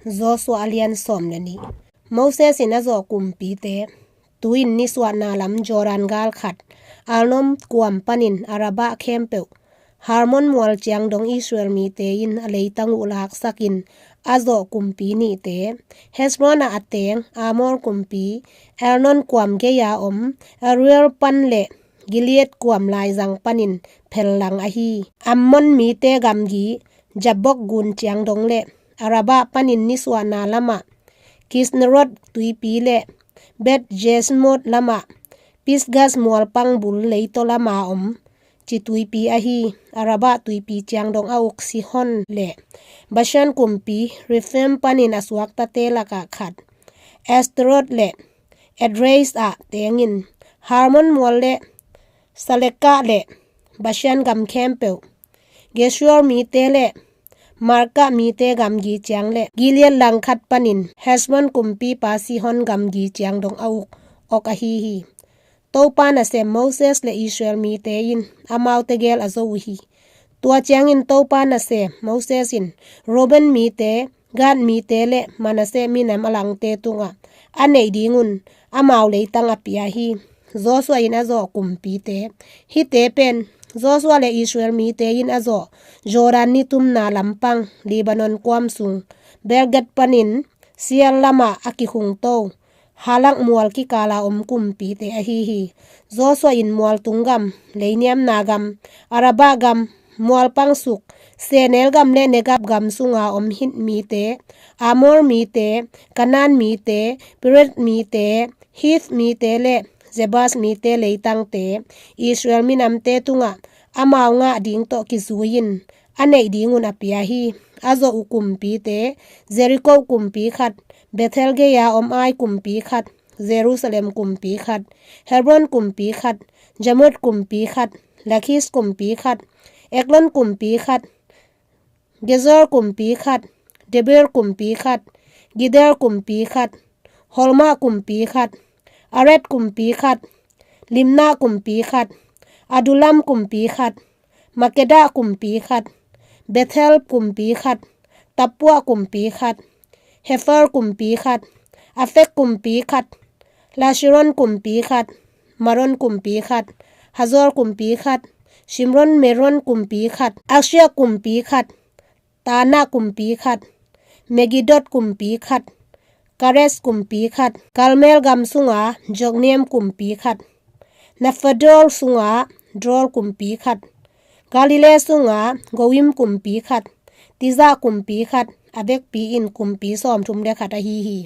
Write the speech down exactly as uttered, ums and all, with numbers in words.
Joshua a lian sawm le nih. Moses in a zawh kumpite. Tu-in nisuahna lam Jordan gal khat, Arnon kuam panin Arabah khempeuh, Hermon mual ciang dong Israel mite in a leitang uh laksakin a zawh kumpi nihte, Hezron ah a teng Amor kumpi, Arnon kuam gei-a om, Aroer pan le Gilead kuam laizang panin phellang ahi, Ammon mite gamgi, Jabok gun ciang dong le Arabah panin nisuahna lamah, Kisnerot tuipi le Beth Jeshmot lamah, Pisgas mualpang bul leitaw lama om, ci tuipi ahi, Arabah tuipi ciang dong a uk Sihon le Bashan kumpi, Refaim panin a suaktate lakah khat, Astarot le Edrei ah tengin, Hermon mual le Salekah le Bashan gam khempeuh, Geshur mite le Maakah mite gamgi ciang le Gilead langkhat panin Heshbon kumpipa Sihon gamgi ciang dong a uk, awk ahi hi. Topa nasem Moses le Israel mite in amaute gel a zo uh hi. Tua ciangin Topa nasem Moses in Reuben mite, Gad mite le Manasseh minam a langte tungah a neih dingun amau leitang a pia hi. Joshua in a zawh kumpite. Hihte pen Joshua le Israel mite in a zawh Jordan nitumna lampang Lebanon kuam sung, Baal-gad panin Seir lamah a kihungto Halak mual kikala om kumpite ahi hi. Joshua in mualtung gam, leiniamna gam, Arabah gam, mualpang suk, sehnel gam le Negeb gam sunga om Hit mite, Amor mite, Kanaan mite, Periz mite, Hiv mite le Jebus mite leitangte, Israel minamte tungah amau ngah ding tawh kizui-in a neih dingun a pia hi. A zawh uh kumpite, Jericho kumpi khat, Bethel gei-a om Ai kumpi khat, Jerusalem kumpi khat, Hebron kumpi khat, Jarmuth kumpi khat, Lakish kumpi khat, Eglon kumpi khat, Gezer kumpi khat, Debir kumpi khat, Gider kumpi khat, Hormah kumpi khat, Ared kumpi khat, Libnah kumpi khat, Adullam kumpi khat, Makkedah kumpi khat, Bethel kumpi khat, Tappuah kumpi khat, Hepher kumpi khat, Aphek kumpi khat, Laseron kumpi khat, Maron kumpi khat, Hazor kumpi khat, Shimron Meron kumpi khat, Akshiah kumpi khat, Taanah kumpi khat, Megiddot kumpi khat, Keres kumpi khat, Karmel gam sunga Jokneam kumpi khat, Naphtali sunga Dor kumpi khat, Galilee sunga Goim kumpi khat, Tirzah kumpi khat, a vekpi-in kumpi sawmthum le khat ahi hi.